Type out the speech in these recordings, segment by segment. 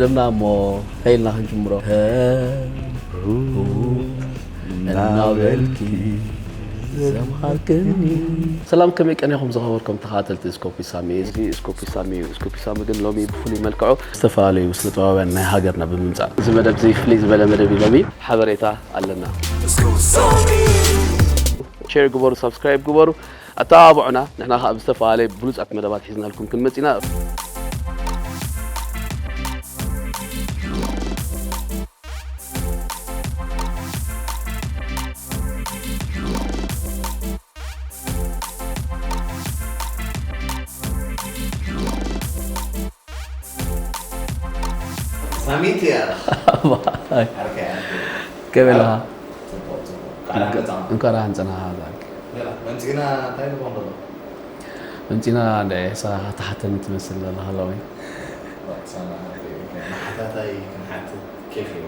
ደምና እሞ ከይልና ክንጅምሮ። እናበልኪ ዘምሃርክኒ። ሰላም፣ ከመይ ቀኒኹም ዝኸበርኩም ተኸታተልቲ ስኮፕ ዊዝ ሳሚ? እዚ ስኮፕ ዊዝ ሳሚ እዩ። ስኮፕ ዊዝ ሳሚ ግን ሎሚ ብፍሉይ መልክዑ ዝተፈላለዩ ስነ ጥበባውያን ናይ ሃገርና ብምምጻእ እዚ መደብ እዚ ፍልይ ዝበለ መደብ እዩ። ሎሚ ሓበሬታ ኣለና። ሼር ግበሩ፣ ሳብስክራይብ ግበሩ፣ ኣተባብዑና። ንሕና ከዓ ብዝተፈላለየ ብሉጻት መደባት ሒዝናልኩም ክንመጽእ ኢና። ሳሚት እያ። ኣይ፣ ዓርከይ፣ ዓርከይ። ከመይ ኣለኻ? ጽቡቕ፣ ጽቡቕ። እንኳዕ ደሓን መጻኻ። እንኳዕ ደሓን ጸናኻ፣ ዛኪ። ሌላ፣ መምጺእና እንታይ ንኾን ዘሎ? መምጺእና እንደ ኤሳ ተሓተኒ ትመስል ዘለኻ ሎሚ። ሳና፣ ዓርከይ፣ መሓታታይ ክንሓትት ኬፍ እዩ።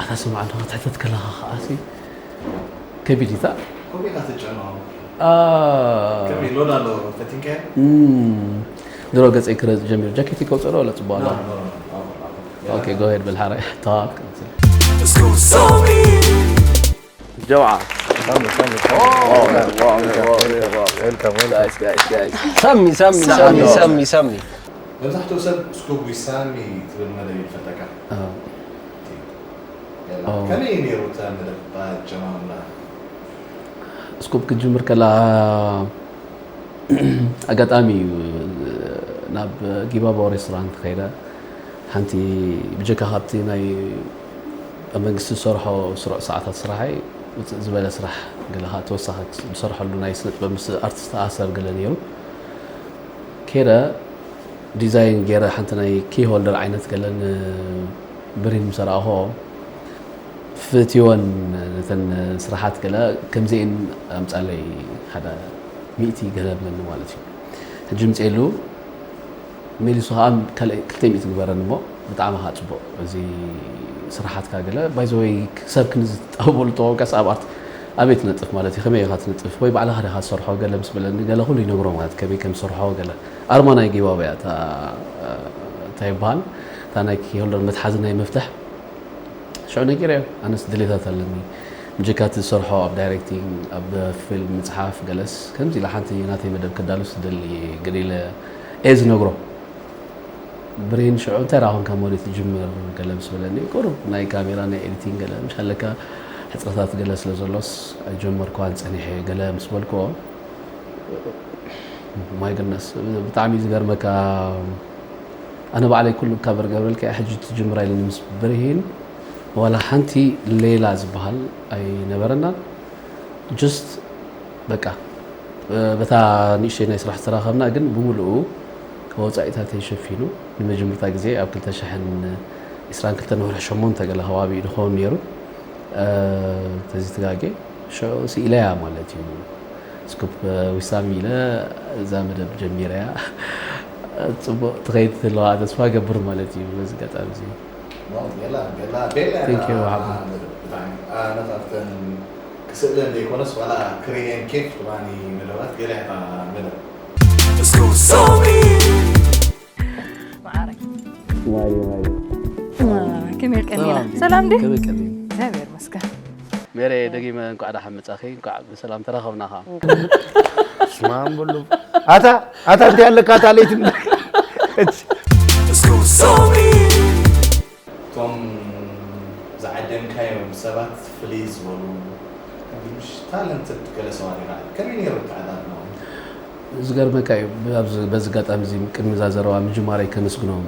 ኣታ ስምዓ፣ እንዶ ክትሕተት ከለኻ ከኣ ሲ ከቢድ እዩ፣ እታ ኮፒ ኢኻ ትጨኖ። ኣ፣ ከመይ ሎድ ኣሎ ፈቲንካዮ? እም፣ ድሮ ገጸይ ክረጽ ጀሚሩ። ጃኬት ይከውጸ ዶ? ወላ ጽቡቕ ኣሎ። ኖ፣ ኖ፣ ኖ፣ ኖ፣ ኖ። ኦኬ፣ go ahead በል ሓራይ። ታክ። ጀውዓ። ሳሚ፣ ሳሚ፣ ሳሚ። ኦ፣ ኦ፣ ኦ፣ ኦ፣ ኦ። Welcome, welcome. ጋይስ፣ ጋይስ፣ ጋይስ። ሳሚ፣ ሳሚ፣ ሳሚ፣ ሳሚ፣ ሳሚ። መብዛሕትኡ ሰብ ስኩብ ዊዝ ሳሚ ትብል መደብ እዩ ዝፈልጠካ። አ። የላ። ኦ። ከመይ እዩ ነይሩ እታ መደብ ኣጀማምራ? ስኩብ ክትጅምር ከላ ኣጋጣሚ እዩ ናብ ጊባቦ ሬስቶራንት ከይደ። ሓንቲ ብጀካ ካብቲ ናይ ኣብ መንግስቲ ዝሰርሖ ስሩዕ ሰዓታት ስራሐይ ውፅእ ዝበለ ስራሕ ገለ ከዓ ተወሳኺ ዝሰርሐሉ ናይ ስነ ጥበብ ምስ ኣርቲስት ኣሰር ገለ ነይሩ። ከይደ ዲዛይን ገይረ ሓንቲ ናይ ኪ ሆልደር ዓይነት ገለ ንብሪን ምስ ኣርኣኹዎ ፍትወን ነተን ስራሓት ገለ ከምዚኤን ኣምጻለይ ሓደ ሚእቲ ገለ ብለኒ ማለት እዩ። ሕጂ ምጽኤሉ መሊሱ ከዓ ካልእ ክልተ ሚእቲ ግበረኒ እሞ ብጣዕሚ ከዓ ጽቡቕ እዚ ስራሓትካ ገለ። ባይ ዘ ወይ ሰብ ክንዝጠበሉ ተኾንካ ኣብ ኣርት ኣበይ ትነጥፍ ማለት እዩ፣ ከመይ ኢኻ ትነጥፍ ወይ ባዕልኻ ዲኻ ትሰርሖ ገለ ምስ በለኒ ገለ ኩሉ ይነግሮ ማለት ከመይ ከም ዝሰርሖ ገለ። ኣርማ ናይ ጊባቦ እያ እታ እንታይ ይበሃል እታ ናይ ኪ ሆልደር መትሓዚ ናይ መፍትሕ ሽዑ ነጊረዮ። ኣነስ ድሌታት ኣለኒ ብጀካ እቲ ዝሰርሖ ኣብ ዳይሬክቲንግ ኣብ ፊልም ምፅሓፍ ገለስ ከምዚ ኢላ ሓንቲ ናተይ መደብ ከዳሉስ ዝደሊ እየ ገለ ኢለ እየ ዝነግሮ። ብሬን ሽዑ እንታይ ደኣ ኮንካ ሞዴል ትጅምር ገለ ምስ በለኒ ቁሩብ ናይ ካሜራ ናይ ኤዲቲንግ ገለ ምሽ ኣለካ ሕፅረታት ገለ ስለ ዘሎስ ኣይጀመርኩዋን ፀኒሐ ገለ ምስ በልክዎ ማይ ግነስ ብጣዕሚ ዝገርመካ ኣነ ባዕለይ ኩሉ ካቨር ገብረልካ ሕጂ ትጅምራ ኢለኒ ምስ ብርሂን ዋላ ሓንቲ ሌላ ዝበሃል ኣይነበረናን። ጀስት በቃ በታ ንእሽተይ ናይ ስራሕ ዝተራኸብና ግን ብምሉኡ ወፃኢታተይ ሸፊኑ ንመጀመርታ ግዜ ኣብ ክልተ ሽሕን ዕስራን ክልተን ወርሒ ሸሞንተ ገለ ከባቢ እዩ ዝኸውን ነይሩ። ተዚ ትጋጌ ሽዑ ስኢለያ ማለት እዩ። ስኩፕ ዊሳሚ ኢለ እዛ መደብ ጀሚረያ። ጽቡቕ ትኸይድ ትህለዋ ተስፋ ገብር ማለት እዩ። በዚ ኣጋጣሚ እዚ ዋው፣ ቤላ፣ ቤላ፣ ቤላ ኢኻ። Thank you፣ ሓቡ። መደብ ብጣዕሚ። ኣነ ካብተን ክስእለን ዘይኮነስ ዋላ ክርእየን ኬፍ ትባኒ መደባት ገለ ኢኻ መደብ። ማዕረይ። ማሪ፣ ማሪ። ከመይ ቀኒና? ሰላም፣ ሰላም ድዩ? ከመይ ቀኒና? እግዚኣብሔር ይመስገን። ሜሬ፣ ደጊመ እንኳዕ ደሓን መጻኺ፣ እንኳዕ ብሰላም ተራኸብና ኸዓ። ስማም ብሉ። ኣታ፣ ኣታ እንታይ ኣለካ? ኣታ ለይቲ እቶም ዝዓደምካዮም ሰባት ፍልይ ዝበሉ፣ ምሽ ታለንትድ ገለ ሰባት ኢኻ። ከመይ ነይሩ ኣተዓዳድናኦም? ዝገርመካ እዩ፣ ኣብዚ፣ በዚ ኣጋጣሚ እዚ ቅድሚ እዛ ዘረባ ምጅማረይ ከመስግኖም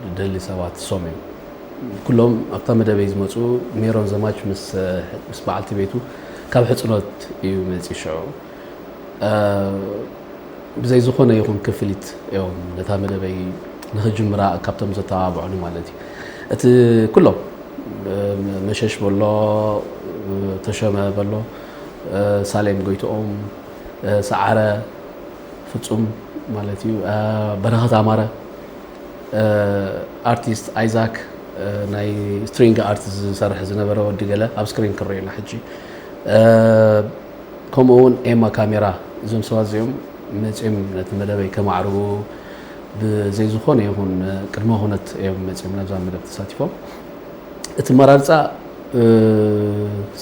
ዝደሊ ሰባት እሶም እዮም። ኩሎም ኣብታ መደበይ ዝመጹ ሜሮን ዘማች ምስ፣ ምስ በዓልቲ ቤቱ ካብ ሕጽኖት እዩ መጺኡ ሽዑ። እ፣ ብዘይ ዝኾነ ይኹን ክፍሊት እዮም ነታ መደበይ ንኽጅምራ ካብቶም ዘተባብዑኒ ማለት እዩ። እቲ ኩሎም፣ እ፣ መሸሽ በሎ፣ እ፣ ተሾመ በሎ፣ እ፣ ሳሌም ጎይትኦም፣ እ፣ ሰዓረ ፍጹም ማለት እዩ፣ እ፣ በረኸት ኣማረ፣ እ፣ ኣርቲስት ኣይዛክ፣ እ፣ ናይ ስትሪንግ ኣርት ዝሰርሕ ዝነበረ ወዲ ገለ ኣብ ስክሪን ክረአየና ሕጂ፣ እ፣ ከምኡ እውን ኤማ ካሜራ፣ እዞም ሰባት እዚኦም መጺኦም ነቲ መደበይ ከማዕርጉ፣ ብዘይ ዝኾነ ይኹን ቅድመ ኩነት እዮም መፂኦም ናብዛ መደብ ተሳቲፎም። እቲ መራርፃ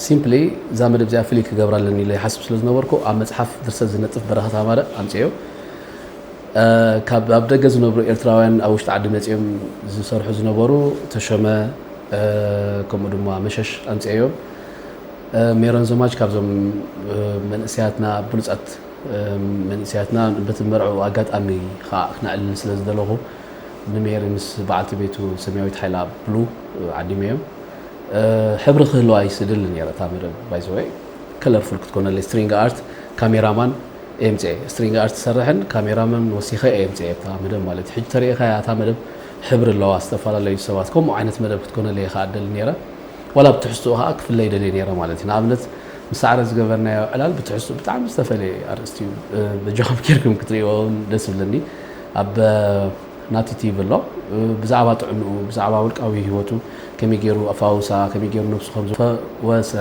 simply እዛ መደብ እዚኣ ፍልይ ክገብራ ኣለኒ ኢለ ይሓስብ ስለ ዝነበርኩ ኣብ መፅሓፍ ድርሰት ዝነጥፍ በረኸት ኣማረ ኣምፅኦ። ካብ ኣብ ደገ ዝነብሩ ኤርትራውያን ኣብ ውሽጢ ዓዲ መፂኦም ዝሰርሑ ዝነበሩ ተሾመ፣ ከምኡ ድማ መሸሽ ኣምፅኦም። ሜሮን ዘማች ካብዞም መንእሰያትና ብሉፃት መንእሰያትና በቲ መርዕኡ ኣጋጣሚ ከዓ ክነዕልል ስለ ዝደለኹ ንሜሪ ምስ በዓልቲ ቤቱ ሰማያዊት ሓይላ ብሉ ዓዲመዮም። ሕብሪ ክህልዋ ይስድል ነይረ እታ መደብ ባይዘወይ ከለርፉል ክትኮነለይ ስትሪንግ ኣርት ካሜራማን ኤምፅኤ ስትሪንግ ኣርት ትሰርሕን ካሜራማን ወሲኸ ኤምፅኤ እታ መደብ ማለት እዩ። ሕጂ ተሪኢኻያ እታ መደብ ሕብሪ ኣለዋ ዝተፈላለዩ ሰባት ከምኡ ዓይነት መደብ ክትኮነለይ ይኽኣደል ነይረ። ዋላ ብትሕዝትኡ ከዓ ክፍለይ ደልየ ነይረ ማለት እዩ። ንኣብነት ምስ ሳዕረ ዝገበርናዮ ዕላል ብትሕዝትኡ ብጣዕሚ ዝተፈለየ ኣርእስቲ እዩ። በጃኹም ጌርኩም ክትርእይዎ እውን ደስ ይብለኒ። ኣብ ናቲ ቲቪ ኣሎ። ብዛዕባ ጥዕንኡ ብዛዕባ ውልቃዊ ህይወቱ ከመይ ገይሩ ኣፋውሳ ከመይ ገይሩ ነብሱ ከም ዝፈወሰ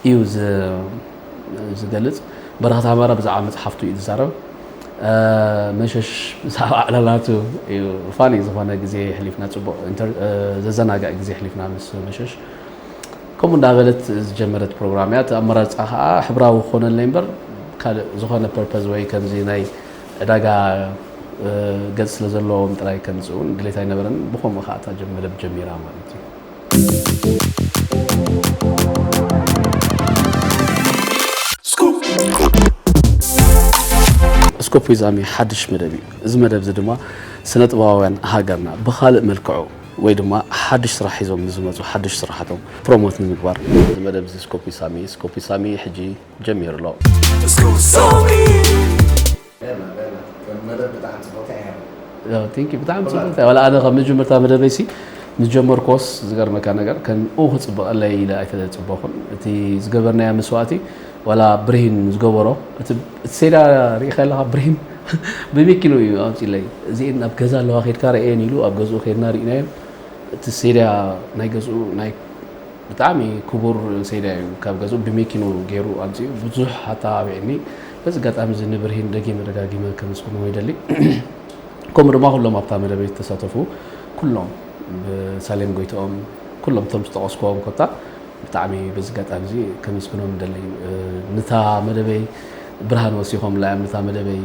እዩ ዝገልፅ። በረኸት ኣማራ ብዛዕባ መፅሓፍቱ እዩ ዝዛረብ። መሸሽ ብዛዕባ ዕላላቱ እዩ። ፋኒ ዝኾነ ግዜ ሕሊፍና ፅቡቕ ዘዘናግዕ ግዜ ሕሊፍና ምስ መሸሽ ከምኡ እንዳበለት ዝጀመረት ፕሮግራም እያ። እቲ ኣመራርፃ ከዓ ሕብራዊ ክኾነለይ እምበር ካልእ ዝኾነ ፐርፐዝ ወይ ከምዚ ናይ ዕዳጋ ገፅ ስለ ዘለዎም ጥራይ ከምፅእ እውን ድሌት ኣይነበረን። ብኸምኡ ከዓ እታ መደብ ጀሚራ ማለት እዩ። ስኮፕ ዊዛሚ ሓድሽ መደብ እዩ። እዚ መደብ እዚ ድማ ስነ ጥበባውያን ሃገርና ብኻልእ መልክዑ ወይ ድማ ሓድሽ ስራሕ ሒዞም ንዝመፁ ሓድሽ ስራሓቶም ፕሮሞት ንምግባር እዚ መደብ እዚ ስኮፕ ዊዛሚ ስኮፕ ዊዛሚ ሕጂ ጀሚሩ ኣሎ። ብጣዕሚ ፅቡቅ። ዋላ ኣነ ካብ መጀመርታ መደበይሲ ምስ ጀመርኮስ ዝገርመካ ነገር ከምኡ ክፅበቀለይ ኢለ ኣይተፅበኹን። እቲ ዝገበርናዮ መስዋእቲ ዋላ ብርሂን ዝገበሮ እቲ ሴዳ ርኢኻ ኣለኻ ብርሂን ብመኪኑ እዩ ኣምፂለይ። እዚኤን ኣብ ገዛ ኣለዋ ከድካ ርአየን ኢሉ ኣብ ገዝኡ ከድና ርኢናዮ። እቲ ሴዳ ናይ ገዝኡ ናይ ብጣዕሚ ክቡር ሴዳ እዩ። ካብ ገዝኡ ብመኪኑ ገይሩ ኣምፂኡ ብዙሕ ኣተባቢዕኒ። በዚ ኣጋጣሚ እዚ ንብርሂን ደጊመ ደጋጊመ ከመስግኖ ይደሊ። ከምኡ ድማ ኩሎም ኣብታ መደበይ ዝተሳተፉ ኩሎም ብሳሌም ጎይትኦም ኩሎም እቶም ዝጠቐስክዎም ኮታ ብጣዕሚ በዚ ኣጋጣሚ እዚ ከመስግኖም ይደሊ። ንታ መደበይ ብርሃን ወሲኾምላ እዮም። ንታ መደበይ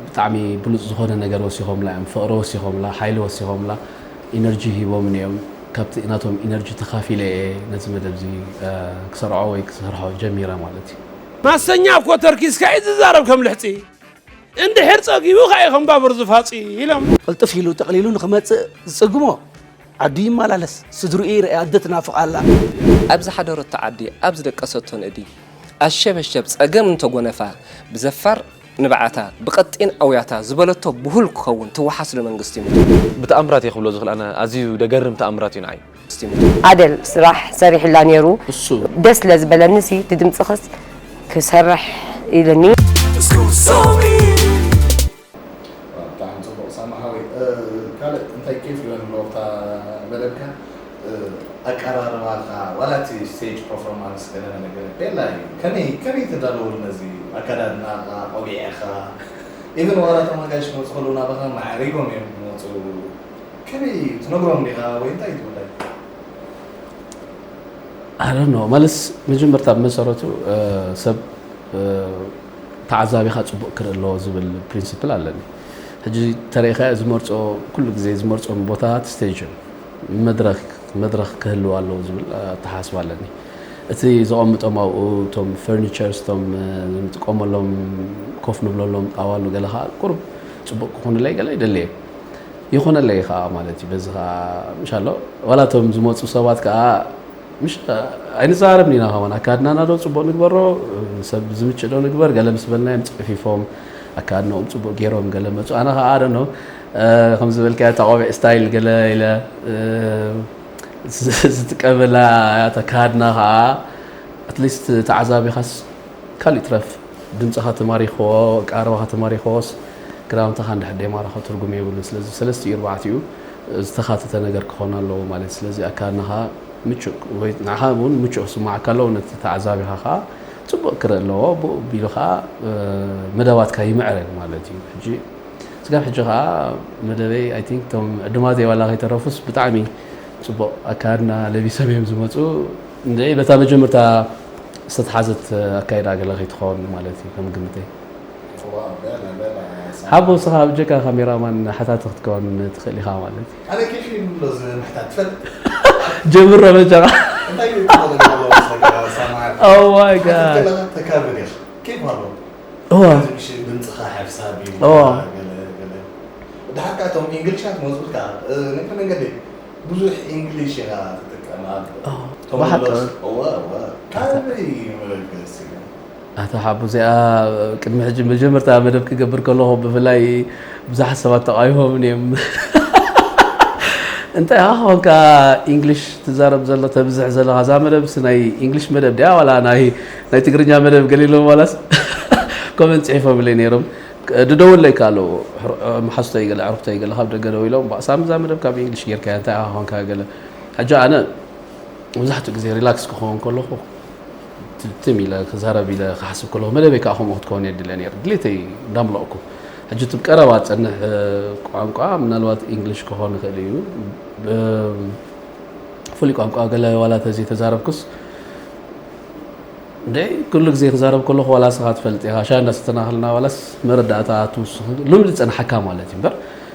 ብጣዕሚ ብሉፅ ዝኾነ ነገር ወሲኾምላ እዮም። ፍቕሪ ወሲኾምላ፣ ሓይሊ ወሲኾምላ፣ ኢነርጂ ሂቦምኒ እዮም። ካብቲ ናቶም ኢነርጂ ተኻፊለ እየ ነዚ መደብ እዚ ክሰርዖ ወይ ክሰርሖ ጀሚረ ማለት እዩ። ማሰኛ እኮ ተርኪስካ እዩ ዝዛረብ ከም ልሕፂ። እንድሕር ጸጊቡ ከኣ እዩ ከም ባቡር ዝፋጺ ኢሎም። ቅልጥፍ ኢሉ ጠቕሊሉ ንኽመጽእ ዝጽግሞ፣ ዓዱ ይመላለስ፣ ስድርኡ ይርኣ፣ ኣደ ትናፍቕ ኣላ። ኣብ ዝሓደረቶ ዓዲ፣ ኣብ ዝደቀሰቶ ንእዲ፣ ኣሸበሸብ ጸገም እንተጎነፋ፣ ብዘፋር ንብዓታ፣ ብቐጢን ኣውያታ ዝበለቶ ብሁል ክኸውን ትወሓስ ዶ መንግስቲ ይሙት? ብተኣምራት እየ ክብሎ ዝኽእል ኣነ፣ ኣዝዩ ደገርም ተኣምራት እዩ ንዓይ። ኣደል ስራሕ ሰሪሕላ ነይሩ። እሱ ደስ ስለ ዝበለኒ ሲ ድምፅኽስ ክሰርሕ ኢልኒ። ብጣዕሚ ፅቡቕ ሳሚ ሓወይ። ካልእ እንታይ ኬፍ ይበል ኣሎ ኣብታ መደብካ? ኣቀራርባኻ ዋላ እቲ ስቴጅ ፐርፎርማንስ ገለ መለ ገለ ቤላ እዩ። ከመይ ከመይ ትዳለወሉ ነዚ ኣከዳድናኻ ቆቢዕኻ ኢቨን ዋላ እቶም ኣጋይሽ ክመፁ ከለዉ ናባኻ ማዕሪጎም እዮም ዝመፁ። ከመይ ትነግሮም ዲኻ ወይ እንታይ ትብሎም? I don't know። ማለትስ መጀመርታ ብመሰረቱ ሰብ ተዓዛቢኻ ፅቡቕ ክርኢ ኣለዎ ዝብል ፕሪንሲፕል ኣለኒ። ሕጂ ተሪኢኻዮ ዝመርፆ ኩሉ ግዜ ዝመርፆም ቦታታት ስቴጅ እዮም። መድረኽ መድረኽ ክህልው ኣለዎ ዝብል ኣተሓስባ ኣለኒ። እቲ ዘቐምጦም ኣብኡ እቶም ፈርኒቸርስ እቶም ንጥቀመሎም ኮፍ ንብለሎም ጣዋሉ ገለ ከዓ ቁሩብ ፅቡቕ ክኾኑለይ ገለ ይደሊ እየ። ይኾነለይ ኸዓ ማለት እዩ። በዚ ኸዓ ምሻሎ ዋላ እቶም ዝመፁ ሰባት ከዓ ምሽ ኣይንዘራረብን ኢና። ኸማን ኣካድናና ዶ ፅቡቕ ንግበሮ፣ ንሰብ ዝምችእ ዶ ንግበር ገለ ምስ በልናዮም ፅፊፎም ኣካድንኦም ፅቡቕ ገይሮም ገለ መፁ። ኣነ ኸዓ ደኖ ከም ዝበልካዮ ተቆቢዕ ስታይል ገለ ኢለ ዝጥቀመላ ኣካድና ኸዓ ኣትሊስት ተዓዛቢኻስ ካልእ ይትረፍ ድምፅኻ ተማሪኽዎ ኣቀራርባኻ ተማሪኽዎስ ክዳውንትኻ እንድሕር ደይማረኸ ትርጉም የብሉን። ስለዚ ሰለስቲኡ ኣርባዕቲኡ ዝተኻተተ ነገር ክኾን ኣለዎ ማለት ስለዚ ኣካድናኻ ምቹእ ወይ ንዓኻ እውን ምቹእ ክስማዓካ ኣለዎ ነቲ ተዓዛቢኻ ከዓ ፅቡቕ ክርኢ ኣለዎ። ብኡ ኣቢሉ ከዓ መደባትካ ይምዕረግ ማለት እዩ። ሕጂ ስጋብ ሕጂ ኸዓ መደበይ፣ I think፣ እቶም ዕዱማተይ ዋላ ከይተረፉስ ብጣዕሚ ጽቡቕ ኣካድና ለቢሶም እዮም ዝመጹ። እንድዒ በታ መጀመርታ ዝተትሓዘት ኣካይዳ ገለ ከይትኸውን ማለት እዩ ከም ግምተይ። ሓቦ ንስኻ ብጀካ ካሜራማን ሓታቲ ክትከውን ትኽእል ኢኻ ማለት እዩ። ኣነ ኬፍ ይብሎ እዚ ምሕታት ትፈልጥ? ጀምሮ በጃኻ። እንታይ እዩ ትፈልጥ? Oh my God። ከለኻ ተካብድ ኢኻ። ኬፍ ኣሎ። እዋ። ድምፅኻ ሓፍሳብ እዩ። እዋ። ገለ ገለ። ድሓር ከኣ እቶም ኢንግሊሻት መዝሙር ከኣ፣ እ፣ ንእግረ መንገደይ ብዙሕ ኢንግሊሽ ኢኻ ትጥቀም ኣብ እዋ። ቶም ብሓቂ። ሎስ-፣ እዋ፣ እዋ። ካበይ መበገሲ እዩ? ኣታ ሓቡ፣ እዚኣ ቅድሚ ሕጂ መጀመርታ መደብ ክገብር ከለኹ ብፍላይ ብዙሓት ሰባት ተቓዊሞምኒ እዮም። እንታይ ኢኻ ኮንካ ኢንግሊሽ ትዛረብ ዘሎ፣ ተብዝሕ ዘለኻ? እዛ መደብስ ናይ ኢንግሊሽ መደብ ድያ ዋላ ናይ፣ ናይ ትግርኛ መደብ ገለ ኢሎም ዋላስ ኮመንት ጽሒፎምለይ ነይሮም። ድደውለይ ከኣ ኣለዉ፣ ሕር-፣ መሓዝቶይ ገለ፣ ኣዕሩኽተይ ገለ ካብ ደገ ደዊሎም፣ "ባእ ሳሚ፣ እዛ መደብ ካብ ኢንግሊሽ ጌርካያ፣ እንታይ ኢኻ ኮንካ?" ገለ። ሕጂ ኣነ መብዛሕትኡ ግዜ ሪላክስ ክኸውን ከለኹ ት-፣ ትም ኢለ ክዛረብ ኢለ ክሓስብ ከለኹ፣ መደበይ ከኣ ከምኡ ክትከውን እየ ድለ ነይሩ። ድሌተይ እንዳምለቕኩ። ሕጂ እቲ ብቀረባ ዝጸንሕ፣ እ፣ ቋንቋ ምናልባት ኢንግሊሽ ክኾን ይኽእል እዩ። ብ-፣ ፍሉይ ቋንቋ ገለ ዋላ ተዘይተዛረብኩስ፣ እንደ ኩሉ ግዜ ክዛረብ ከለኹ ዋላ ንስኻ ትፈልጥ ኢኻ፣ ሻሂ እንዳሰተና ከለና ዋላስ መረዳእታ ትውስኽ፣ ልምዲ ዝጸንሓካ ማለት እዩ እምበር፣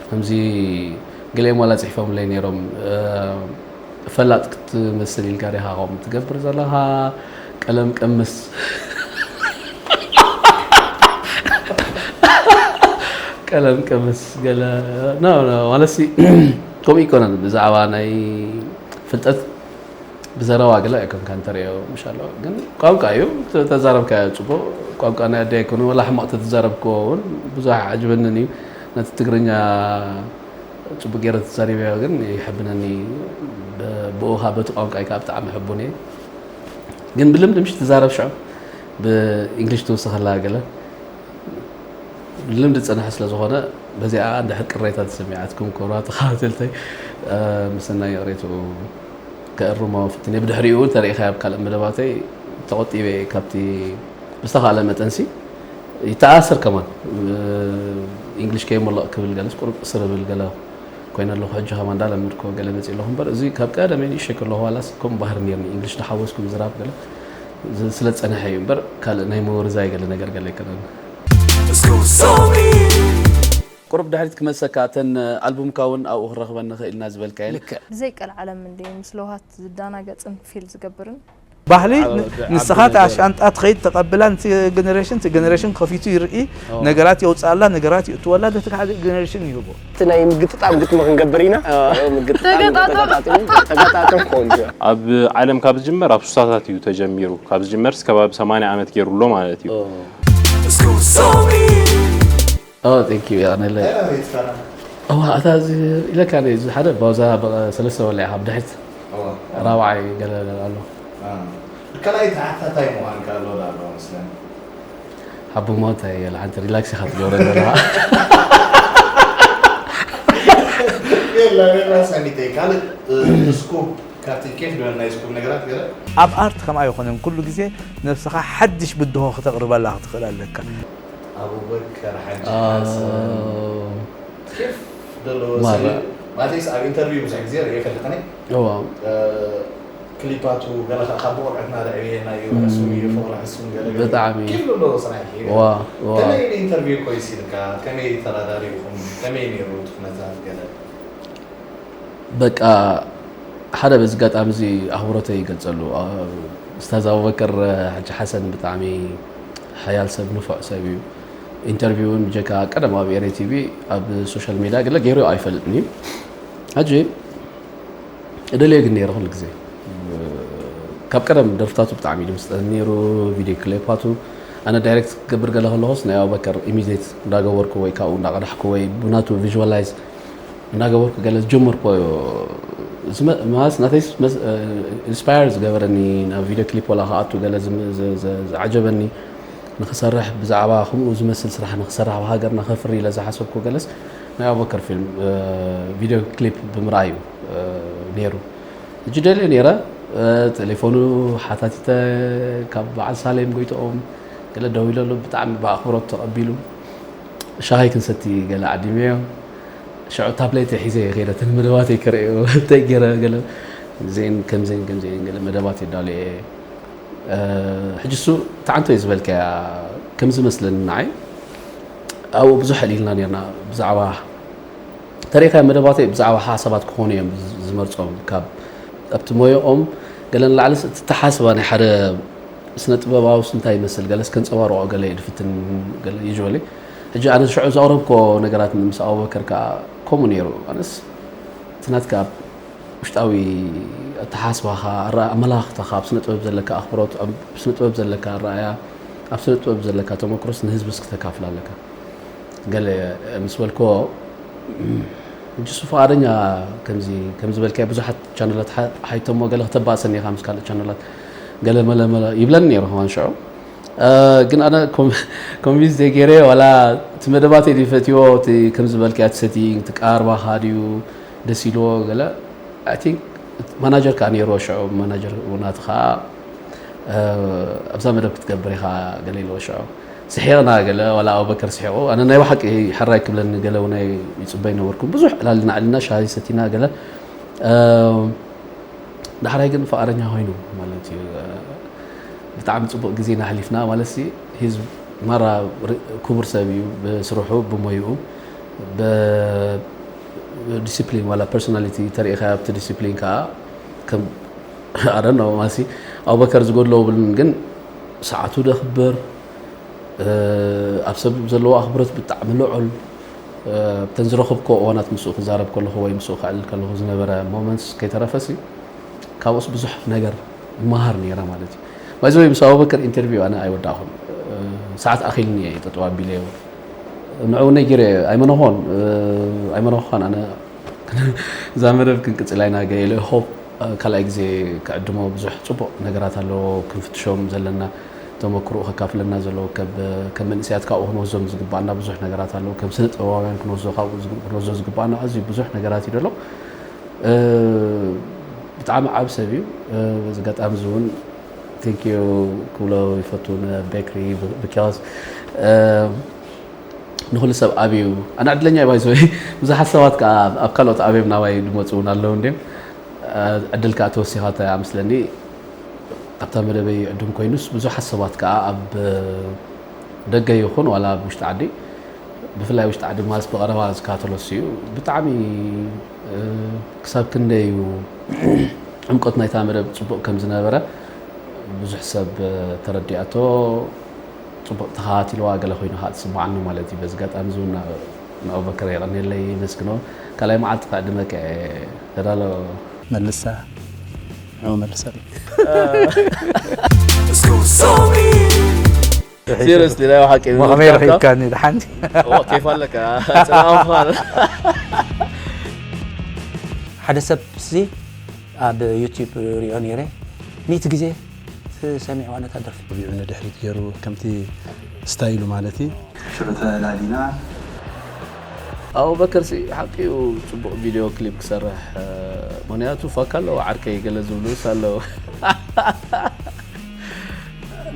ከምዚ ገሊኦም ዋላ ጽሒፎምለይ ነይሮም፣ እ፣ ፈላጥ ክትመስል ኢልካ ዲኻ ከምኡ ትገብር ዘለኻ? ቀለም ቀምስ። ቀለም ቀምስ ገለ፣ ኖ፣ ኖ፣ ማለትሲ፣ ከምኡ ኣይኮነን። ብዛዕባ ናይ ፍልጠት ብዘረባ ገለ ኣይኮንካን ተርእዮ፣ ምሻሎ። ግን ቋንቋ እዩ፣ ተ-፣ ተዛረብካዮ ጽቡቕ። ቋንቋ ናይ ኣደይ ኣይኮነ፣ ወላ ሕማቕ ተተዛረብክዎ እውን ብዙሕ ኣዕጅበንን እዩ። ነቲ ትግርኛ ጽቡቕ ገይረ ተዛሪበዮ ግን ይሕብነኒ። ብ-፣ ብኡኻ በቲ ቋንቋይ ከኣ ብጣዕሚ ሕቡን እየ። ግን ብልምዲ ምሽ ትዛረብ ሽዑ ብእንግሊሽ ትውስኸላ ገለ ልምዲ ዝጸንሐ ስለ ዝኾነ፣ በዚኣ እንድሕር ቅሬታ ተሰሚዓትኩም ክቡራት ተኸታተልተይ፣ እ፣ ምስናይ ይቕሬትኡ ከእርሞ ፍትን እየ። ብድሕሪኡ እውን ተሪኢኻዮ ኣብ ካልእ መደባተይ ተቖጢበ እየ ካብቲ ብዝተኻእለ መጠንሲ ይተኣሰር ከማን፣ እ፣ ኢንግሊሽ ከይመለቕ ክብል ገለስ ቁሩብ ቅስር እብል ገለ ኮይነ ኣለኹ። ሕጂ ከማን እንዳለመድኩ ገለ መፅእ ኣለኹ እምበር፣ እዚ ካብ ቀደመይ ንእሽተይ ከለኹ ዋላስ ከምኡ ባህሪ ነይርኒ፣ ኢንግሊሽ እንዳሓወስኩ ምዝራብ ገለ ዝ-፣ ስለ ዝፀንሐ እዩ እምበር፣ ካልእ ናይ ምውርዛይ ገለ ነገር ገለ ኣይኮነን። ቁሩብ ድሕሪት ክመልሰካ፣ እተን ኣልቡምካ እውን ኣብኡ ክንረኽበን ንኽእል ኢና ዝበልካየን። ልክዕ። ብዘይ ቀልዓለም እንድየ ምስ ለውሃት ዝዳናገጽን ፊል ዝገብርን። ባህሊ ኣብ ን-፣ ዓቢ ንስኻ እታ ነገር። ሻንጣ ትኸይድ ተቐብላ፣ ነቲ ጀነሬሽን፣ እቲ ጀነሬሽን ከፊቱ ይርኢ፣ ኦ። ነገራት የውፅኣላ፣ ነገራት የእትወላ፣ ነቲ ሓደ ጀነሬሽን ይህቦ። እቲ ናይ ምግጥጣም ግጥሚ ክንገብር ኢና። ኦ። ምግጥጣም ተገጣጠም። ተገጣጠም፣ ተገጣጠም ቆንጆ። ኣብ ዓለም ካብ ዝጅመር ኣብ ሱሳታት እዩ ተጀሚሩ። ካብ ዝጅመርስ ከባቢ ሰማንያ ዓመት ገይሩ ኣሎ ማለት እዩ። ኦ። ኦ፣ thank you፣ የቐነለይ። እንታይ ማለት ይትፈራ? እዋ፣ እታ እዚ ኢለካ ነይ፣ እዚ ሓደ ባውዛ በ-፣ ሰለስተ ወላ ኢኻ ብድሕሪት እዋ። ራብዓይ ገለ ኣሎ። አ። ካልኣይ ተሓታታይ ምዃን ከ ኣሎ ዶ ኣሎ መስለኒ? ሓቡ፣ እሞ እንታይ እየ፣ ሓንቲ ሪላክስ ኢኻ ትገብረ ዘለኻ። የላ፣ የላ፣ ሳሚተይ፣ ካልእ፣ እ፣ ስኩፕ፣ ካብቲ ኬፍ ዝበልና ናይ ስኩፕ ነገራት ገለ? ኣብ ኣርት ከምኣ ይኾነን፣ ኩሉ ግዜ ነብስኻ ሓድሽ ብድሆ ክተቕርበላ ክትኽእል ኣለካ። ኣቡበከር ሓጂ ኣዎ። ሓሰን። ኬፍ ዘለዎ ማራ። ሰብ እዩ። ማለተይስ ኣብ ኢንተርቪው ብዙሕ ግዜ ርእየ ይፈልጥ እኔ። እዋ። እ፣ ክሊፓቱ ገለ ኸ-፣ ካብ ብቆልዕትና ዘዕብየና እዩ፣ እም። ሕሱም እዩ፣ ፍቕሪ ሕሱም ገለ ገለ። ብጣዕሚ። ኬፍ ዘለዎ ስራሕ እዩ። እዋ፣ እዋ። ከመይ ንኢንተርቪው ኮይስ ኢልካ? ከመይ ተራዳሪኹም? ከመይ ነይሩ እቲ ኩነታት ገለ? በቃ፣ ሓደ በዚ ኣጋጣሚ እዚ ኣኽብሮተይ ይገልጸሉ። ኣ-፣ ኡስታዝ ኣቡበከር ሓጂ ሓሰን ብጣዕሚ ሓያል ሰብ፣ ንፉዕ ሰብ እዩ። ኢንተርቪው እውን ብጀካ ቀደም ኣብ ኤሪ ቲቪ ኣብ ሶሻል ሜድያ ገለ ገይሩ ኣይፈልጥን እዩ። ሕጂ እደልዮ ግን ነይረ ኩሉ ግዜ። ካብ ቀደም ደርፍታቱ ብጣዕሚ እዩ ዝምስጠኒ ነይሩ፣ ቪድዮ ክሊፓቱ። ኣነ ዳይሬክት ክገብር ገለ ከለኹስ ናይ ኣቡበከር ኢሚቴት እንዳገበርኩ ወይ ካብኡ እንዳቐዳሕኩ ወይ ብናቱ ቪዥዋላይዝ እናገበርኩ ገለ ዝጀመርኩ ዝመ-፣ ማለት ናተይ መስ-፣ ኢንስፓየር ዝገበረኒ፣ ናብ ቪድዮ ክሊፕ ዋላ ክኣቱ ገለ ዝም-፣ ዝ-፣ ዝ-፣ ዝዓጀበኒ ንኽሰርሕ፣ ብዛዕባ ከምኡ ዝመስል ስራሕ ንኽሰርሕ፣ ኣብ ሃገርና ከፍሪ ኢለ ዝሓሰብኩ ገለስ ናይ ኣቡበከር ፊልም፣ እ፣ ቪድዮ ክሊፕ ብምርኣይ እዩ፣ እ፣ ነይሩ። ሕጂ ደልየ ነይረ፣ እ፣ ቴሌፎኑ ሓታቲተ፣ ካብ በዓል ሳሌም ጎይትኦም ገለ ደዊለሉ፣ ብጣዕሚ ብኣኽብሮት ተቐቢሉ። ሻሂ ክንሰቲ ገለ ዓዲመዮ። ሽዑ ታብሌት ሒዘ እየ ከይደ፣ እተን መደባተይ ከርእዮ። እንታይ ገይረ ገለ፣ እዚአን ከምዚአን ከምዚአን ገለ መደባት የዳሉ እየ። እ፣ ሕጂ እሱ ተዓንቶ እዩ ዝበልካያ፣ ከም ዝመስለኒ ንዓይ ኣብኡ ብዙሕ ኣዕሊልና ነርና። ብዛዕባ ተሪእካ መደባተይ ብዛዕባ ሓሳባት ክኾኑ እዮም ዝመርጾም። ካብ ኣብቲ ሞያኦም ገለ ንላዕሊ፣ እቲ ተሓስባ ናይ ሓደ ስነ ጥበባውስ እንታይ ይመስል፣ ገለስ ከንጸባርቖ ገለ ይድፍትን፣ ገለ ዩዥዋሊ። ሕጂ ኣነ ሽዑ ዘቕረብኮ ነገራት ምስ ኣቡበከር ከኣ ከምኡ ነይሩ። ኣነስ እቲ ናትካ ውሽጣዊ ኣተሓስባኻ፣ ኣራ-፣ ኣመላኽታኻ፣ ኣብ ስነ ጥበብ ዘለካ ኣኽብሮት፣ ኣብ ስነ ጥበብ ዘለካ ኣረኣእያ፣ ኣብ ስነ ጥበብ ዘለካ ተመክሮስ ንህዝብስ ክተካፍል ኣለካ። ገለ ምስ በልኮ፣ ሕጂ እሱ ፍቓደኛ ከምዚ፣ ከም ዝበልካዮ ብዙሓት ቻነላት ሓ-፣ ሓይቶሞ ገለ ክተባእሰኒ ኢኻ ምስ ካልእ ቻነላት ገለ መለ መለ ይብለኒ ነይሩ ከማን ሽዑ። እ፣ ግን ኣነ ኮም-፣ ኮንቪንስ ዘይገይረ ዋላ እቲ መደባተይ ድዩ ፈትዎ፣ እቲ ከም ዝበልካዮ እቲ ሴቲንግ፣ እቲ ቀራርባኻ ድዩ ደስ ኢልዎ ገለ፣ I think ማናጀር ከኣ ነይርዎ ሽዑ፣ ማናጀር ናትኻ፣ እ፣ ኣብዛ መደብ ክትገብር ኢኻ ገለ ኢልዎ ሽዑ። ስሒቕና ገለ፣ ዋላ ኣቡበከር ስሒቑ። ኣነ ናይ ብሓቂ ሕራይ ክብለኒ ገለ እውን ኣይ-፣ ይጽበ ኣይነበርኩን። ብዙሕ ዕላልና ዕልና ሻሂ ሰቲና ገለ፣ እ፣ ዳሕራይ ግን ፍቓደኛ ኮይኑ ማለት እዩ። ብጣዕሚ ጽቡቕ ግዜና ኣሕሊፍና ማለት ሲ፣ ሂዝ ማራ ር-፣ ክቡር ሰብ እዩ፣ ብስርሑ፣ ብሞይኡ፣ ብ-፣ ዲሲፕሊን ዋላ ፐርሶናሊቲ ተሪኢኻ ኣብቲ ዲሲፕሊን ከኣ ከም፣ I don't know፣ ማለት ሲ፣ ኣቡበከር ዝጎድሎ ብልን ግን ሰዓቱ ደኽብር፣ እ፣ ኣብ ሰብ ዘለዎ ኣኽብሮት ብጣዕሚ ልዑል፣ እ፣ ኣብተን ዝረኸብክዎ እዋናት ምስኡ ክዛረብ ከለኹ ወይ ምስኡ ከዕልል ከለኹ ዝነበረ ሞመንትስ ከይተረፈሲ፣ ካብኡስ ብዙሕ ነገር እመሃር ነይረ ማለት እዩ። ባይ ዘ ወይ ምስ ኣቡበከር ኢንተርቪው ኣነ ኣይወዳእኹን። እ፣ ሰዓት ኣኺልኒ እየ ጠጠው ኣቢለዮ። ንዕኡ ነጊረ ኣይመነኾን፣ እ፣ ኣይመነኾን ኣነ እዛ መደብ ክንቅጽላ ኢና ገለ ኢለ ሆፕ፣ እ፣ ካልኣይ ግዜ ክዕድሞ ብዙሕ ጽቡቕ ነገራት ኣለዎ ክንፍትሾም ዘለና፣ ተመክሮኡ ከካፍለና ዘለዎ ከብ-፣ ከም መንእሰያት ካብኡ ክንወስዶም ዝግባኣና ብዙሕ ነገራት ኣለዎ። ከም ስነ ጥበባውያን ክንወስዶ ካብኡ ዝግ-፣ ክንወስዶ ዝግባኣና ኣዝዩ ብዙሕ ነገራት እዩ ዘሎ። እ፣ ብጣዕሚ ዓቢ ሰብ እዩ። እ፣ በዚ ኣጋጣሚ እዚ እውን ቴንክ ዩ ክብሎ ይፈቱ ንቤክሪ፣ ብ-፣ ብኪያስ፣ እ፣ ንኹሉ ሰብ ኣብዩ። ኣነ ዕድለኛ እየ ባይ ዘ ወይ። ብዙሓት ሰባት ከኣ ኣብ ካልኦት ኣብዮም ናባይ ዝመጹ እውን ኣለዉ እንድዮም። እ፣ ዕድል ከኣ ተወሲኻቶ እያ መስለኒ። ኣብታ መደበይ ይዕድም ኮይኑስ ብዙሓት ሰባት ከኣ ኣብ ደገ ይኹን ዋላ ኣብ ውሽጢ ዓዲ፣ ብፍላይ ውሽጢ ዓዲ ማለስ ብቐረባ ዝከታተሎ እሱ እዩ። ብጣዕሚ፣ እ፣ ክሳብ ክንደይ እዩ ዕምቆት ናይታ መደብ ጽቡቕ ከም ዝነበረ ብዙሕ ሰብ ተረዲኣቶ፣ ጽቡቕ ተኸታቲልዋ ገለ ኮይኑ ከኣ ትስምዓኒ ማለት እዩ። በዚ ኣጋጣሚ እዚ እውን ንኣቡበከር የቐንየለይ፣ የመስግኖ። ካልኣይ መዓልቲ ክዕድመካ እየ። ተዳሎ። መልሳ። ንዑ መልሰሉ። ሲሪየስሊ፣ ናይ ብሓቂ እሞ ከመይ ምፍታትካ? ረኺብካኒ ድሓን? ኦ፣ ኬፍ ኣለካ። ጽናት ምዃን። ሓደ ሰብ ሲ ኣብ ዩቲዩብ ሪኦ ነይረ፣ ሚእቲ ግዜ ሰሚዕዋ ነታ ደርፊ። ጸዊዑ ንድሕሪት ገይሩ ከምቲ ስታይሉ ማለት እዩ። ሽዑ ተላሊና። ኣቡበከር ሲ ሓቂኡ ጽቡቕ ቪድዮ ክሊፕ ክሰርሕ፣ እ፣ ምኽንያቱ ፋክ ኣለዎ ዓርከይ ገለ ዝብሉስ ኣለዉ።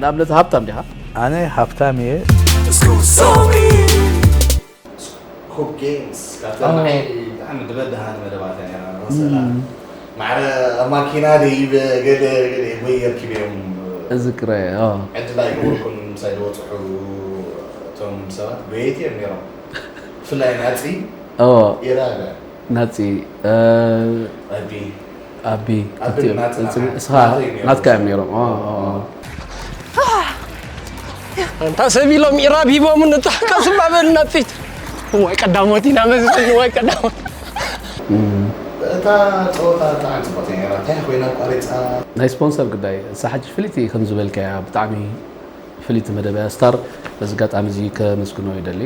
ንኣብነት ሃብታም ዲኻ? ኣነ ሃብታም እየ። ስኩፕ ጌምስ፣ ካብተን ኣዎ። ንዓይ ብጣዕሚ ዝበድሃኒ መደባት እያ ነይራ፣ መሰላ። እም። ማዕረ ኣብ ማኪና ደይበ ገለ ገለ ወይ የርኪበዮም። እዝክረ፣ ኣዎ። ዕድል ኣይገበርኩን፣ ምሳይ ዝወጽሑ እቶም ሰባት ጎየይቲ እዮም ነይሮም። ብፍላይ ናጺ ኣዎ። ይራለ። ናጺ፣ እ፣ ኣቢ። ኣቢ፣ ኣቢ እቲ ናጺ፣ ጽ-፣ ናጺ፣ እስኻ ናጺ እዮም ናትካ እዮም ነይሮም። ነይሮም። ኣዎ፣ ኣዎ፣ ኣዎ። ኣንታ ሰብ ኢሎም ኢራብ ሂቦምን እታ ቀስባ በል ናጺት። እዋይ ቀዳሞት ኢና መስል፣ እዋይ ቀዳሞት። እም። እታ ጸወታ ብጣዕሚ ጽቡቕቲ ነይራ። እንታይ ኮይና ኣቋሪጻ? ናይ ስፖንሰር ጉዳይ፣ እሳ ሕጂ ፍልይቲ ከም ዝበልካያ ብጣዕሚ ፍልይቲ መደብ እያ። ስታር በዚ ኣጋጣሚ እዚ ከመስግኖ ይደሊ።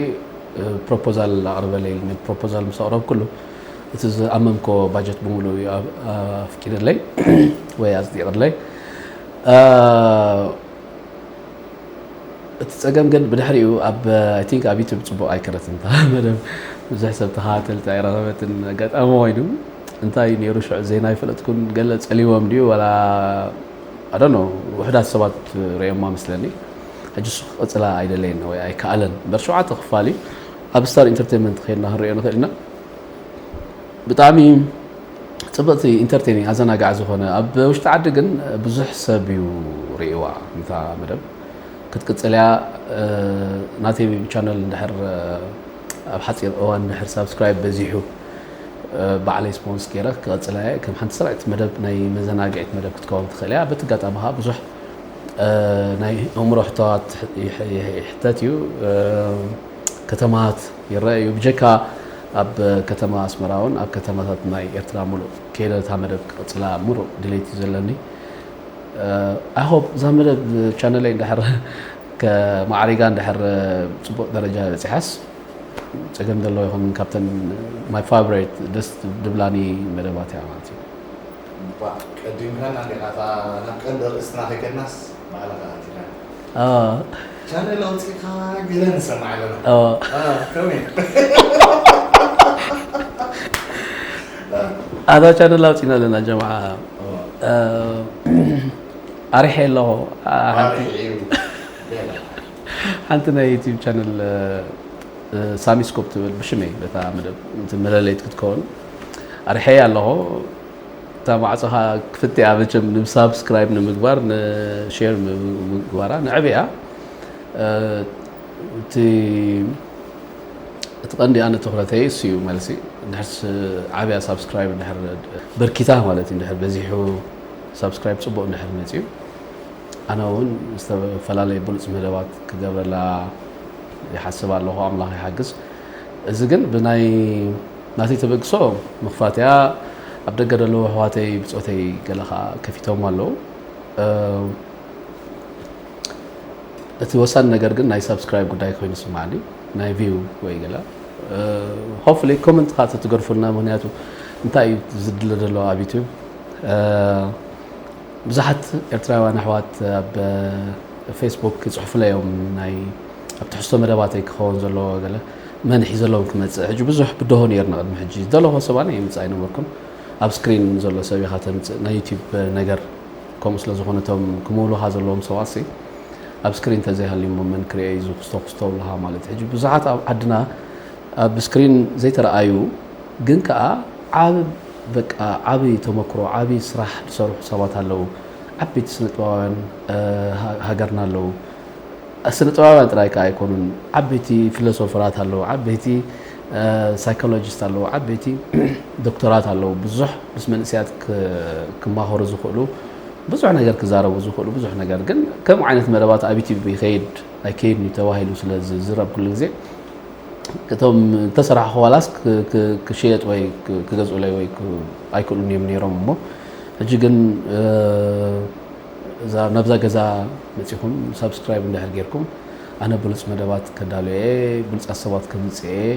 ፕሮፖዛል ኣቕርበለይ ኢሉኒ። ፕሮፖዛል ምስ ኣቕረብኩሉ፣ እቲ ዝኣመምኮ ባጀት ብምሉእ እዩ ኣብ-፣ ኣፍቂድለይ ወይ ኣጽዲቕለይ። እ፣ እቲ ጸገም ግን ብድሕሪኡ ኣብ፣ I think ኣብ ዩቱብ ጽቡቕ ኣይከደትን እታ መደብ። ብዙሕ ሰብ ተኸታተልቲ ኣይረኸበትን። ኣጋጣሚ ኮይኑ እንታይ ነይሩ ሽዑ ዜና ኣይፈለጥኩን። ገለ ጸሊዎም ድዩ ዋላ I don't know፣ ውሑዳት ሰባት ርእዮማ መስለኒ። ሕጂ እሱ ክቕጽላ ኣይደለየን ወይ ኣይከኣለን። እምበር ሸውዓተ ክፋል እዩ። ኣብ ስታር ኢንተርቴንመንት ከይድና ክንሪኦ ንኽእል ኢና። ብጣዕሚ ጽብቕቲ ኢንተርቴኒንግ ኣዘናጋዕ ዝኾነ፣ ኣብ ውሽጢ ዓዲ ግን ብዙሕ ሰብ እዩ ርእይዋ። እታ መደብ ክትቅጽል እያ። ናተይ ቻነል እንድሕር ኣብ ሓጺር እዋን እንድሕር ሳብስክራይብ በዚሑ፣ ባዕለይ ስፖንስ ገይረ ክቐጽላ እየ። ከም ሓንቲ ስራዕቲ መደብ፣ ናይ መዘናግዒት መደብ ክትከውን ትኽእል እያ። በቲ ኣጋጣሚ ኸኣ ብዙሕ ናይ ኣእምሮ ሕቶታት ይሕተት እዩ። ከተማታት ይረአ እዩ። ብጀካ ኣብ ከተማ ኣስመራ እውን፣ ኣብ ከተማታት ናይ ኤርትራ ሙሉእ ከይደ እታ መደብ ክቕጽላ ሙሉእ ድሌት እዩ ዘለኒ። I hope እዛ መደብ ቻነለይ እንድሕር ከማዕሪጋ፣ እንድሕር ጽቡቕ ደረጃ በጺሓስ፣ ጸገም ዘለዎ ይኹን፣ ካብተን my favorite ደስ ድብላኒ መደባት እያ ማለት እዩ። እባ ቀዲምካና እንዲኻ፣ እታ ናብ ቀንዲ ኣርእስትና ከይከድናስ ባዕልኻ ኣቲኻ። ኣዎ። ቻነል ኣውፂእካ ገለ ንሰማዕ ኣለና። ኣዎ። ኣዎ፣ ከመይ? ኣታ ቻነል ኣውፂና ኣለና ጀማዓ። ኣዎ። ኣሪሐ ኣለኹ። ሓንቲ ኣሪሐ እዩ። ገለ። ሓንቲ ናይ ዩቲዩብ ቻነል ሳሚስኮፕ ትብል ብሽመይ በታ መደብ እንትን መለለይት ክትከውን ኣርሐያ ኣለኹ። እታ ማዕፆኻ ክፍት እያ መቸም፣ ንሳብስክራይብ ንምግባር፣ ንሼር ምግባራ ንዕብያ። እቲ እቲ ቀንዲ ኣነ ትኹረተይ እሱ እዩ መልሲ። እንድሕር ዓብያ ሳብስክራይብ እንድሕር በርኪታ ማለት እዩ፣ እንድሕር በዚሑ ሳብስክራይብ ፅቡቅ እንድሕር መፅዩ፣ ኣነ እውን ዝተፈላለየ ብሉፅ መደባት ክገብረላ ይሓስብ ኣለኹ። ኣምላኽ ይሓግዝ። እዚ ግን ብናይ ናተይ ተበግሶ ምኽፋት እያ። ኣብ ደገ ዘለዉ ኣሕዋተይ ብፆተይ ገለ ከዓ ከፊቶም ኣለዉ። እቲ ወሳኒ ነገር ግን ናይ ሳብስክራይብ ጉዳይ ኮይኑ ይስማዓኒ፣ ናይ ቪው ወይ ገለ። Hopefully ኮመንት ከዓ ተትገርፉልና፣ ምክንያቱ እንታይ እዩ ዝድለ ዘሎ ኣብ ዩቲዩብ። ብዙሓት ኤርትራውያን ኣሕዋት ኣብ ፌስቡክ ይፅሕፉለይ እዮም፣ ናይ ኣብ ትሕዝቶ መደባተይ ክኸውን ዘለዎ ገለ መን ሒዘሎም ክመፅእ። ሕጂ ብዙሕ ብድሆ ነይርና ቅድሚ ሕጂ፣ ዝደለኹ ሰብ ኣነ የምፅእ ኣይነበርኩን። ኣብ ስክሪን ዘሎ ሰብ ኢኻ ተምፅእ፣ ናይ ዩቲዩብ ነገር ከምኡ ስለ ዝኾነ እቶም ክምውሉኻ ዘለዎም ሰባት ሲ ኣብ ስክሪን ተዘይሃልዩሞ መን ክሪኦ እዩ ዝኽስቶ ክስቶ ብልኻ ማለት እዩ። ሕጂ ብዙሓት ኣብ ዓድና ኣብ ስክሪን ዘይተረኣዩ ግን ከኣ ዓብ በቃ ዓቢ ተመክሮ ዓቢ ስራሕ ዝሰርሑ ሰባት ኣለዉ። ዓበይቲ ስነጥበባውያን ሃገርና ኣለዉ። ስነጥበባውያን ጥራይ ከኣ ኣይኮኑን፣ ዓበይቲ ፊሎሶፈራት ኣለዉ፣ ዓበይቲ ሳይኮሎጂስት ኣለዉ፣ ዓበይቲ ዶክተራት ኣለዉ። ብዙሕ ምስ መንእሰያት ክማኸሩ ዝኽእሉ፣ ብዙሕ ነገር ክዛረቡ ዝኽእሉ፣ ብዙሕ ነገር ግን ከም ዓይነት መደባት ኣብ ዩቲዩብ ይኸይድ ኣይከይድን እዩ ተባሂሉ ስለ ዝዝረብ ኩሉ ግዜ እቶም እንተሰራሕኹ ዋላስ ክሽየጥ ወይ ክገዝኡለይ ወይ ኣይክእሉን እዮም ነይሮም። እሞ ሕጂ ግን እዛ ናብዛ ገዛ መፂኹም ሳብስክራይብ እንድሕር ጌርኩም ኣነ ብሉፅ መደባት ከዳሉ እየ፣ ብሉፃት ሰባት ከምፅእ እየ።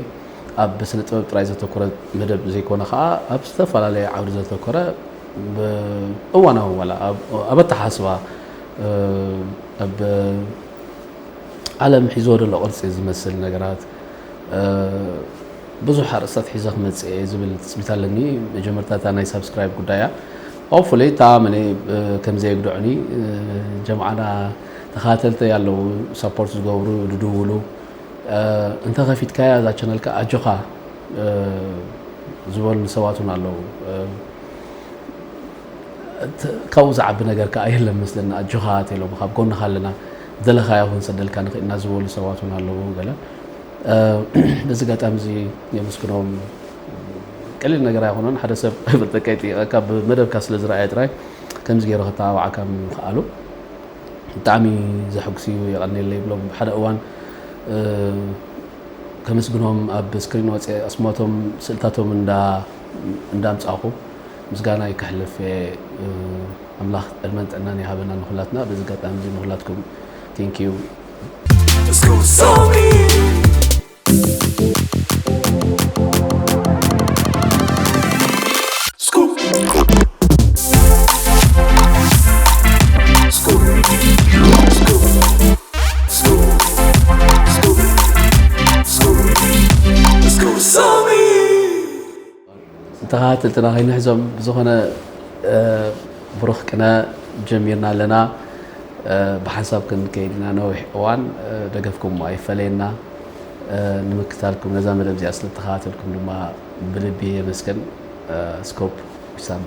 ኣብ ስነ ጥበብ ጥራይ ዘተኮረ መደብ ዘይኮነ ከዓ ኣብ ዝተፈላለየ ዓውዲ ዘተኮረ እዋናዊ ዋላ ኣብ ኣተሓስባ ኣብ ዓለም ሒዝዎ ዘሎ ቅርፂ ዝመስል ነገራት ብዙሕ ኣርእስታት ሒዘ ክመፅእ እየ ዝብል ትፅቢት ኣለኒ። መጀመርታ እታ ናይ ሳብስክራይብ ጉዳይ እያ። ሆፕፉሊ እታ መለ ከም ዘየግድዑኒ ጀማዓና ተኸታተልተይ ኣለዉ፣ ሳፖርት ዝገብሩ ዝድውሉ እንተኸፊትካያ እዛ ቻነልካ ኣጆኻ ዝበሉኒ ሰባት እውን ኣለዉ። ካብኡ ዝዓቢ ነገር ከዓ የለን መስለኒ። ኣጆኻ ተሎም ካብ ጎንኻ ኣለና፣ ዝደለኻዮ ክንሰደልካ ንኽእልና ዝበሉ ሰባት እውን ኣለዉ። ገለ በዚ ኣጋጣሚ እዚ የመስግኖም። ቀሊል ነገር ኣይኮነን። ሓደ ሰብ ብጠቀይቲ ካብ መደብካ ስለ ዝረኣየ ጥራይ ከምዚ ገይሩ ክተባብዓካ ምኽኣሉ ብጣዕሚ ዘሐጉስ እዩ። የቐንየለይ ይብሎም። ሓደ እዋን ከመስግኖም ኣብ ስክሪን ወፅአ ኣስማቶም ስእልታቶም እንዳ እንዳምፃኹ ምስጋና ይከሕልፍ። ኣምላኽ ዕድመን ጥዕናን ይሃበና ንኹላትና። በዚ ኣጋጣሚ እዚ ንኹላትኩም ቴንኪዩ። ተኸታተልትና ከይንሕዞም ብዝኾነ ብሩኽ ቅነ ጀሚርና ኣለና። ብሓንሳብ ክንከይድ ኢና ነዊሕ እዋን። ደገፍኩም ኣይፈለየና። ንምክታልኩም ነዛ መደብ እዚኣ ስለተኸታተልኩም ድማ ብልቢ የመስገን። ስኮፕ ዊሳም።